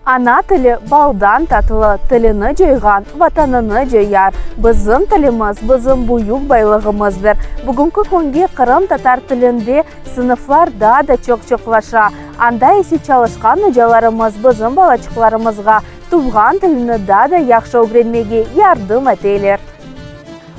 Ana tili baldan tatlı, tilini coyğan, Vatanını coyar. Bizim tilimiz, bizim büyük baylığımızdır. Bugünki künge qırımtatar tilinde sınıflar daa da çoq-çoqlaşa. Anda ise çalışqan ocalarımız bizim balaçıqlarımızğa tuvğan tilini daa da yahşı ögrenmege yardım eteler.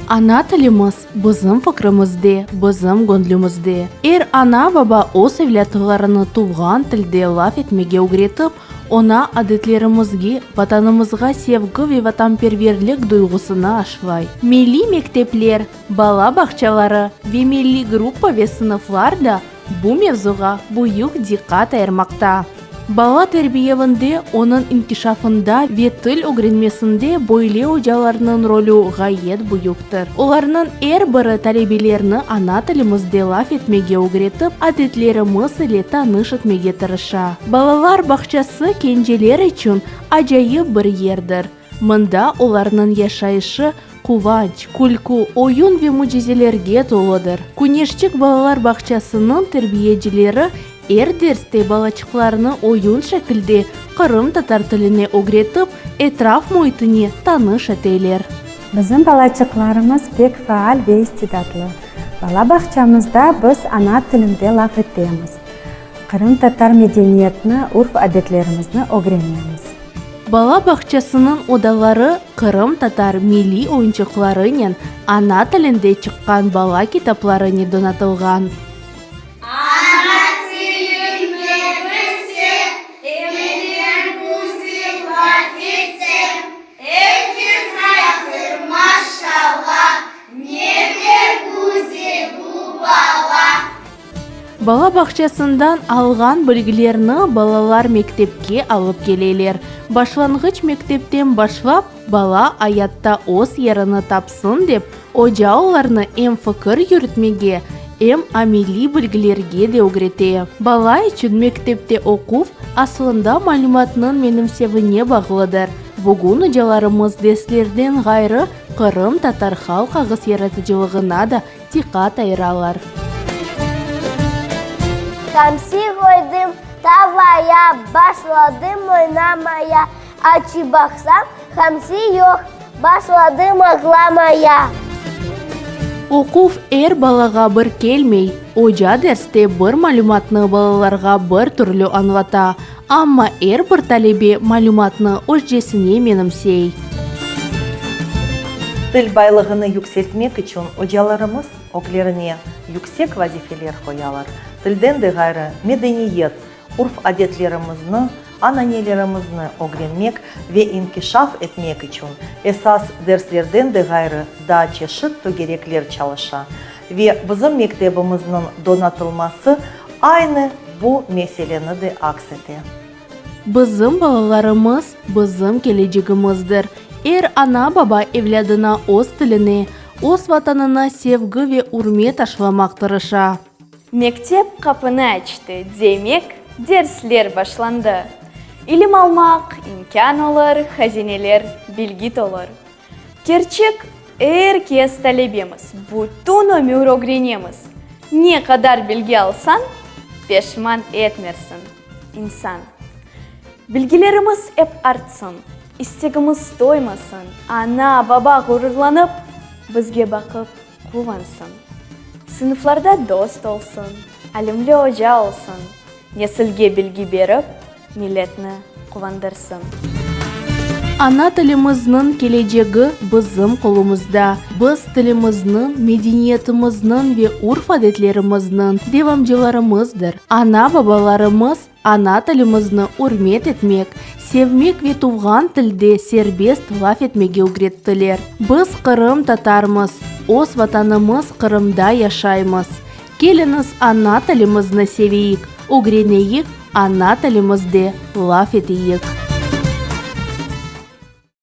Ana tilimiz bizim fikrimizde, bizim göñlümizde. Er ana-baba öz evlâtlarını tuvğan tilde laf etmege ögretip, oña adetlerimizge, Vatanımızğa sevgi ve vatanperverlik duyğusını aşlay. Milliy mektepler, bala bağçaları ve milliy gruppa ve sınıflar da bu mevzuğa büyük diqqat ayırmaqta. Bala terbiyevinde, onıñ inkişafında ve til ögrenmesinde böyle ocalarnıñ rolü ğayet büyüktir. Olarnıñ er biri talebelerni ana tilimizde laf etmege ögretip, adetlerimiz ile tanış etmege tırışa. Balalar bağçası kenceler içün acayip bir yerdir. Mında olarnıñ yaşayışı quvanç, külkü, oyun ve mücizelerge toludır. Küneşçik balalar bağçasınıñ terbiyecileri er derste balaçıqlarnı oyun şekilde qırımtatar tiline ögretip, etraf müitine tanış eteler. Bizim balaçıqlarımız pek faal ve istidatlı. Bala bağçamızda biz ana tilinde laf etemiz. Qırımtatar medeniyetini, urf-adetlerimizni ögrenemiz. Bala bağçasınıñ odaları qırımtatar milliy oyunçıqlarınen, ana tilinde çıqqan bala kitaplarınen donatılğan. Ana tilimni bilsem, eminen güzel laf etsem, Er kes aytır, maşalla, ne de güzel bu bala. Bala bağçasından alğan bilgilerni balalar mektepke alıp keleler. Başlanğıç mektepten başlap, bala ayatta öz yerini tapsın dep, oca olarnı em fikir yürütmege, em ameliy bilgilerge de ögrete. Bala içün mektepte oquv, aslında malümatnıñ menimsevine bağlıdır. Bugün ocalarımız derslerden ğayrı qırımtatar halq ağız yaratıcılığına da diqqat ayıralar. Hamsi qoydım tavaya, başladım oynamaya, Açıp baqsam, hamsi yoq, başladım ağlamaya. Oquv er balağa bir kelmey. Oca derste bir malümatnı balalarğa bir türlü añlata, amma er bir talebe malümatnı özcesine menimsey. Til baylığını yükseltmek içün ocalarımız öglerine yüksek vazifeler qoyalar. Tilden de ğayrı, medeniyet, urf-adetlerimizni, ananelerimizni ögrenmek ve inkişaf etmek içün esas derslerden de ğayrı daa çeşit tögerekler çalışa ve bizim mektebimizniñ donatılması aynı bu meseleni de aks ete. Bizim balalarımız, bizim kelecegimizdir. Er ana-baba evlâdına öz tiline, öz Vatanına sevgi ve ürmet aşlamaq tırışa. Mektep qapını açtı, demek, dersler başlandı. İlim almaq imkân olur, hazineler bilgi tolur. Kerçek, er kes talebemiz, bütün ömür ögrenemiz. Ne qadar bilgi alsañ, peşman etmersiñ, insan. Bilgilerimiz ep artsın, istegimiz toymasın, ana, baba ğururlanıp, bizge baqıp quvansın. Sınıflarda dost olsun, alimli oca olsun, nesilge bilgi berip, milletni quvandırsın. Ana tilimizniñ kelecegi bizim qolumızda. Biz tilimizniñ, medeniyetimizniñ ve urf-adetlerimizniñ devamcılarımızdır. Ana-babalarımız ana tilimizni ürmet etmek, sevmek ve tuvğan tilde serbest laf etmege ögrettiler. Biz qırımtatarmız, öz Vatanımız Qırımda yaşaymız. Keliñiz ana tilimizni seveyik, ögreneyik, ana tilimizde laf eteyik.